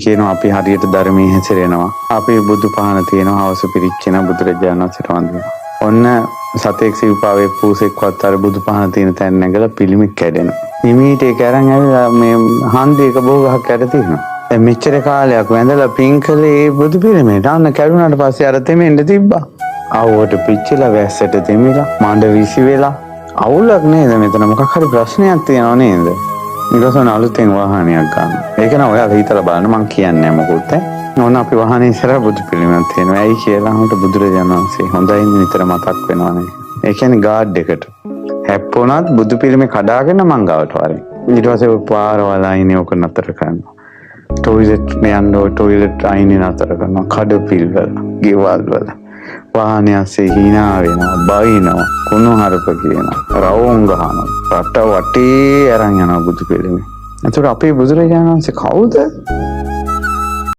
කියනවා අපි හරියට ධර්මයේ හැසිරෙනවා. අපි බුදු පහන තියෙනවා, හවස පිරිත් කියන බුදුරජාණන් වහන්සේට වඳිනවා. ඔන්න සතෙක් සිව්පාවේ පූසෙක්වත් අර බුදු පහන තියෙන තැන නැගලා පිළිමෙක් කැඩෙනවා. හිමීට ඒක අරන් ඇවිල්ලා මේ හන්දි එක බෝ ගහක් යට තියෙනවා. දැන් මෙච්චර කාලයක් වැඳලා පින් කළේ ඒ බුදු පිළිමේට. අන්න කැඩුනාට පස්සේ අර තෙමෙන්න තිබ්බා. අවුවට පිච්චිලා, වැස්සට තෙමිලා, මඬ විසි වෙලා. අවුලක් නේද මෙතන? මොකක් හරි ප්‍රශ්නයක් තියෙනව නේද? ඊට පස්සේ අලුතෙන් වාහනයක් ගන්න. ඒක නම් ඔයාලා හිතලා බලන්න, මං කියන්නේ නැහැ මොකුත් ඈ. ඕන අපි වාහනේ ඉස්සරහ බුදු පිළිමයක් තියෙනවා. ඇයි කියලා අහනකොට බුදුරජාණන් වහන්සේ හොඳයි නිතර මතක් වෙනවනේ. ඒ කියන්නේ ගාඩ් එකට. හැප්පුණත් බුදු පිළිමේ කඩාගෙන මං ගාවට වරින්. ඊට පස්සේ ඔය පාරවල් අයිනේ ඔක නතර කරනවා. ටොයිලට් යන්න ඔය ටොයිලට් අයිනේ නතර කරනවා. කඩ පිල්වල, ගෙවල් වල. වාහනේ අස්සේ හිනා වෙනවා, බයිනවා, කුණු හරප කියනවා, රවුම් ගහනවා. රට වටේ අරන් යනවා බුදු පිළිමේ. එතකොට අපේ බුදුරජාණන් වහන්සේ කවුද?